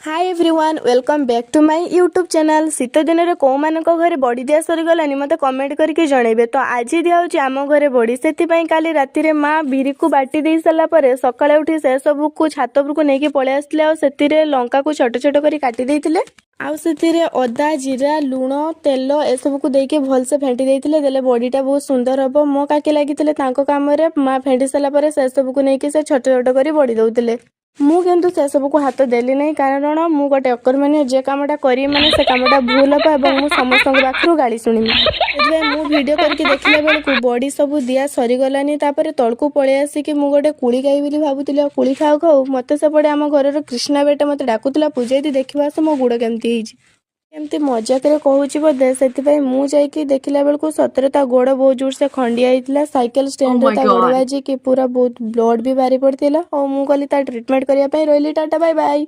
Hi everyone, welcome back to my YouTube channel. ଶୀତ ଦିନରେ କେଉଁମାନଙ୍କ ଘରେ ବଡ଼ି ଦିଆ ସରିଗଲାନି, ମୋତେ କମେଣ୍ଟ କରିକି ଜଣେଇବେ। ତ ଆଜି ଦିଆହେଉଛି ଆମ ଘରେ ବଡ଼ି। ସେଥିପାଇଁ କାଲି ରାତିରେ ମା ବିରିକୁ ବାଟି ଦେଇ ସାରିଲା ପରେ ସକାଳେ ଉଠି ସେସବୁକୁ ଛାତ ଉପରକୁ ନେଇକି ପଳେଇ ଆସିଥିଲେ ଆଉ ସେଥିରେ ଲଙ୍କାକୁ ଛୋଟ ଛୋଟ କରି କାଟି ଦେଇଥିଲେ ଆଉ ସେଥିରେ ଅଦା, ଜିରା, ଲୁଣ, ତେଲ ଏସବୁକୁ ଦେଇକି ଭଲସେ ଫେଣ୍ଟି ଦେଇଥିଲେ, ଦେଲେ ବଡ଼ିଟା ବହୁତ ସୁନ୍ଦର ହେବ। ମୋ କାକି ଲାଗିଥିଲେ ତାଙ୍କ କାମରେ। ମା ଫେଣ୍ଟି ସାରିଲା ପରେ ସେସବୁକୁ ନେଇକି ସେ ଛୋଟ ଛୋଟ କରି ବଡ଼ି ଦେଉଥିଲେ। ମୁଁ କିନ୍ତୁ ସେସବୁକୁ ହାତ ଦେଲି ନାହିଁ, କାରଣ ମୁଁ ଗୋଟେ ଅକର୍ମଣ୍ୟ। ଯେ କାମଟା କରିବି ମାନେ ସେ କାମଟା ଭୁଲ ହେବ ଏବଂ ମୁଁ ସମସ୍ତଙ୍କ ପାଖରୁ ଗାଳି ଶୁଣିବି। ସେଥିପାଇଁ ମୁଁ ଭିଡ଼ିଓ କରିକି ଦେଖିଲା ବେଳକୁ ବଡ଼ି ସବୁ ଦିଆ ସରିଗଲାନି। ତାପରେ ତଳକୁ ପଳେଇ ଆସିକି ମୁଁ ଗୋଟେ କୁଳି ଖାଇବି ବୋଲି ଭାବୁଥିଲି ଆଉ କୁଳି ଖାଉ ଖାଉ ମୋତେ ସେପଟେ ଆମ ଘରର କୃଷ୍ଣା ବେଟା ମୋତେ ଡାକୁଥିଲା, "ପୂଜା ଦିଦି, ଦେଖିବା ଆସ ମୋ ଗୋଡ଼ କେମିତି ହେଇଛି।" ଏମିତି ମଜାକରେ କହୁଛି ବୋଧେ। ସେଥିପାଇଁ ମୁଁ ଯାଇକି ଦେଖିଲା ବେଳକୁ ସତରେ ତା ଗୋଡ଼ ବହୁତ ଜୋରସେ ଖଣ୍ଡିଆ ହେଇଥିଲା। ସାଇକେଲ ଷ୍ଟାଣ୍ଡରେ my ତା ଗୋଡ଼ God. ବାଜିକି ପୁରା ବହୁତ ବ୍ଲଡ୍ ବି ବାହାରି ପଡ଼ିଥିଲା। ଆଉ ମୁଁ ଗଲି ତା ଟ୍ରିଟମେଣ୍ଟ କରିବା ପାଇଁ। ରହିଲି, ଟାଟା, ବାଇ ବାଇ।